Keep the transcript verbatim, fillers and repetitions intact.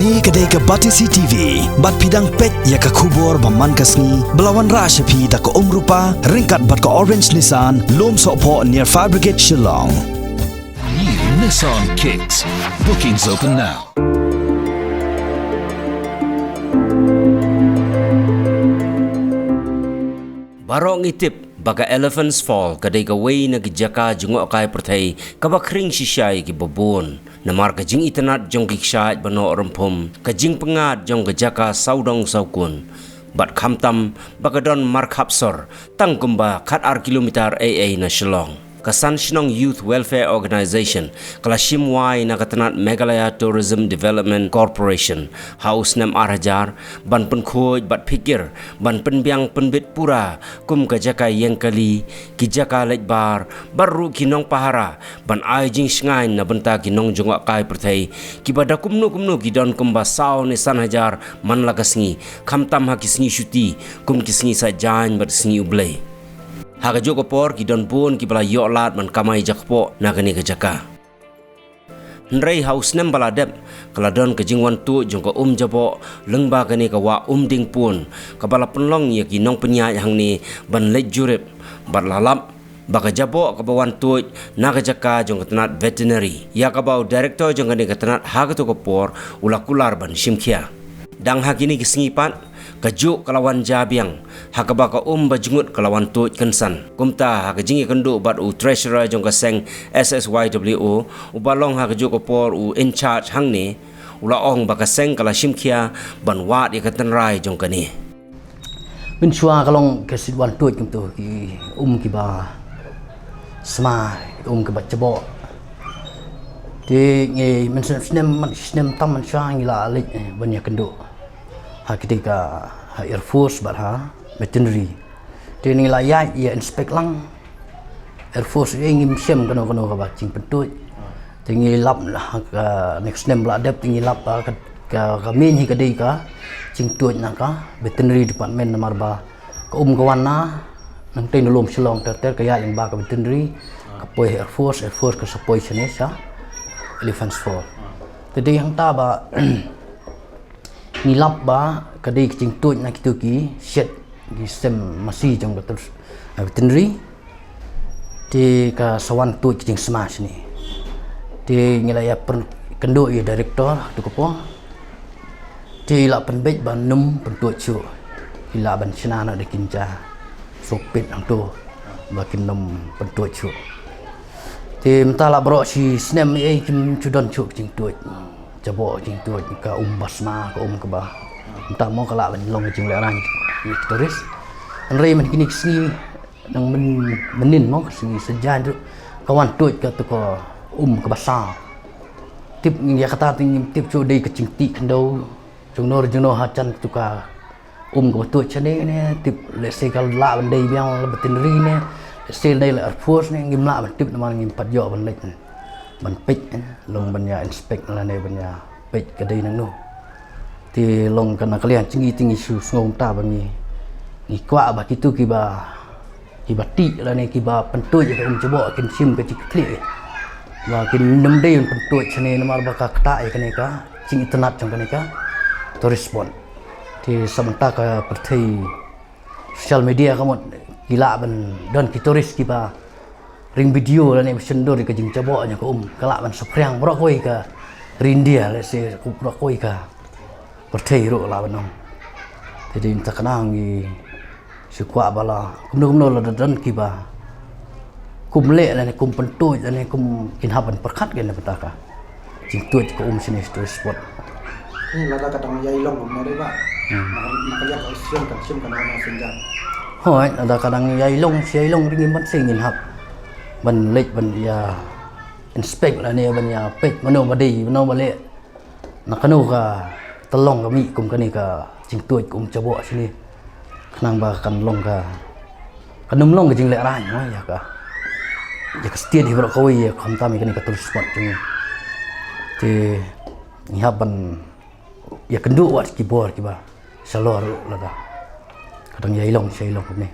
Kane ka dei ka Batesi T V, bad phi dang peit ïa ka khubor ba man ka sngi, ba la wanrah sha phi da ka Umrupa, ryngkat bad ka Orange Nissan, Lumsohphoh near Fire Brigade Shillong. New Nissan Kicks. Bookings open now. Baroh ngi tip ba ka Elephants Fall ka dei kawei na ki jaka jngohkai pyrthei kaba khring shisha ïa kiba bun. Namar ka jingitynnad jong ki kshaid ba noh rymphum, ka jingpyngngad jong ka jaka sawdong sawkun, bad khamtam ba ka don markhap sor tang kumba khatar kilometer ei ei na Shillong. Ka San Shnong Youth Welfare Organisation ka la shim wai na ka tnat Meghalaya Tourism Development Corporation ha u snem ar hajar ban pynkhuid bad phikir ban pynbiang pynbit pura kum ka jaka ïeng kali, ki jaka leit bar, bad ruh ki nongpahara, ban ai jingshngaiñ na bynta ki nongjngohkai pyrthei kiba da kumno kumno ki don kumba saw ne san hajar man la ka sngi, khamtam ha ki sngi shuti kum ki sngi Saitjaiñ bad sngi U Blei. Ha kajuh ka por ki don bun kiba la ïoh lad ban kamai jakpoh na kane ka jaka. Hynrei ha u snem ba la dep ka la don ka jingwan tuid jong ka um jaboh lyngba kane ka wah Umdingpun, kaba la pynlong ïa ki nongpynïaid hangne ban leit jurip, bad la lap ba ka jaboh kaba wan tuid na ka jaka jong ka tnat Veterinary, ïa kaba u Director jong kane ka tnat ha kato ka por u la kular ban shim khia. Dang ha kine ki sngi pat, kajuh ka la wan jia biang, ha kaba ka um ba jngut ka la wan tuid kynsan. Kumta ha ka jingïakynduh bad u Treasurer jong ka seng S S Y W O, uba long ha kajuh ka por u in charge hangne, u la ong ba ka seng ka la shim khia ban wad ïa ka tynrai jong kane. Mynshuwa ka long ka shu wan tuid kumto, ki um kiba sma, um kiba jaboh. Te ngi mynshuwa snem, snem tam mynshuwa ngi la leit, eh, ban ïakynduh ha kine ka, ha Air Force bad ha Veterinary. Te ngi la ïaid ïa inspect lang. Air Force, eh, ngim shem kano kano kaba jingpyntuid. Te ngi lap, ha ka next snem ba la dep te ngi lap, ah, ka, ka, ka main hi ka dei ka jingtuid na ka Veterinary Department, namar ba ka um ka wan na nangtei na lum Shillong ter ter, ka ïaid lyngba ka Veterinary, ka poi Air Force, Air Force ka sa poi shane sha Elephants Fall. Te dei hangta ba ngi lap ba ka dei ka jingtuid na kito ki shed, ki sem masi jong ka tur, eh, Veterinary. Te ka sa wan tuid ka jingsma shane. Te ngi la ïakynduh ïa Director tu ka por. Te i la pynbeit ba ym pyntuid shuh. I la ban shna noh da ki jingjia sopit hangto ba kin ym pyntuid shuh. Te mynta la baroh shi snem ei ei kim shu don shuh ka jingtuid. Jaboh jingtuid ka um ba sma, ka um kaba. Mynta mo ka lah ban long ka jinglehraiñ ïa ki tourist. Hynrei man kine ki sngi nang myn-, mynnin mo ka sngi Saitjaiñ ruh ka wan tuid kato ka um kaba saw. Tip ngi ïa kata te ngim tip shuh, dei ka jingtih khyndew jongno re jongno ha jan kato ka um kaba tuid shane ne, tip lehse ka lah ban dei biang la Veterinary ne, lehse dei la Air Force ne, ngim lah ban tip namar ngim pat ïoh ban leit ban peit, eh, long ban ïa inspect lane ban ïa peit ka dei nangno. Te long ka na ka liang jong ngi te ngi shu sngew mynta ba ngi, ngi kwah ba kito kiba, kiba tih lane kiba pyntuid ïa ka um jaboh kin shim ka jingkitkhlieh, ba kin ym dei ban pyntuid shane namar ba ka ktah ïa kane ka jingitynnad jong kane ka tourist spot. Te sa mynta ka pyrthei social media ka mut ki lah ban don ki tourist kiba ring video lane ba shon dur ïa ka jingjaboh jong ka um, ka lah ban saphriang baroh kawei ka ri India, lehse baroh kawei ka pyrthei ruh lah ban ong. Te dei mynta ka nang ngi shu kwah ba la kumno kumno lada don kiba kum leh lane kum pyntuid lane kum kin hap ban pyrkhat ïa kane bynta ka jingtuid ka um shane, tourist spot. Ni lada ka dang ïai long kumne dei ba. Hmm. Na, na ka liang ka Asian kan shim ka na ka Sinjar. Hooid, lada ka dang ïai long, shi ïai long ring ban sing ngin hap ban leit ban ïa inspect lane ban ïa peit mano ba dei, mano ba leh. Na kano ka tyllong ka mih kum kane ka jingtuid ka um jaboh shane. Khnang ba kan long ka, kan ym long ka jinglehraiñ mo ïa ka, ïa ka state hi baroh kawei, ïa khamtam ïa kane ka tourist spot jong ngi. Te ngi hap ban ïakynduh wat ki bor kiba shalor ruh lada ka dang ïai long, shi ïai long kumne.